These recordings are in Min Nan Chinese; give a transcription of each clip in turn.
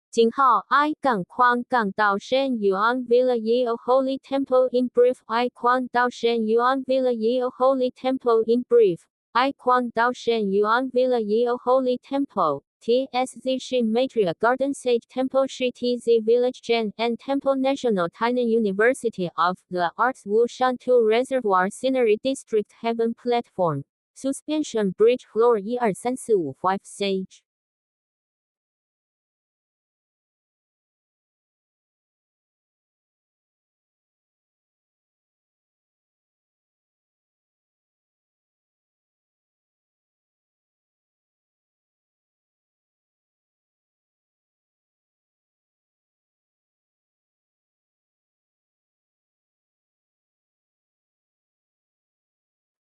井號 I 槓寬槓道 Shen Yuan Villa Yeo Holy Temple in brief I 寬道 Shen Yuan Villa Yeo Holy Temple in brief I 寬道 Shen Yuan Villa Yeo Holy Temple TSZ Shin Maitreya Garden Sage Temple Shi TZ Village Chen and Temple National Tainan University of the Arts Wushan 2 Reservoir Scenery District Heaven Platform Suspension Bridge Floor 一二三四五 Five Sage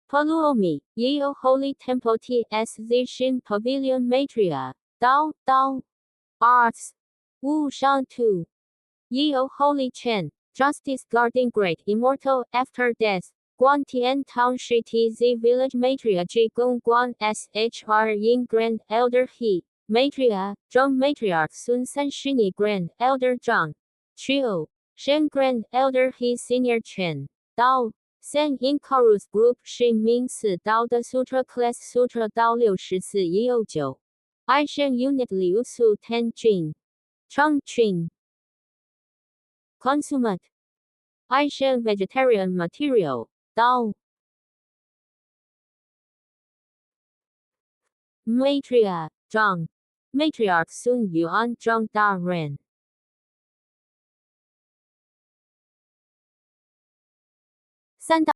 Paluomi, Yeo Holy Temple TSZ Shin Pavilion Maitreya, Dao Dao Arts, Wu Shan 2, Yeo Holy Chen, Justice Guarding Great Immortal After Death, Guantian Town Shi TZ Village Maitreya Ji Gong Guan SHR Yin Grand Elder He, Maitreya, Zhang Matriarch Sun San Shini Grand Elder Zhang, Chiu, Shen Grand Elder He Senior Chen, Dao 三 Incarus Group 是名四道的 Sutra Class Sutra 道六十四一有九。I 省 Unit 六苏 Ten Jin Chongqing Consummate I 省 Vegetarian Material 道 Maitreya 张 Matriarch Sun Yuan 张大人。三大。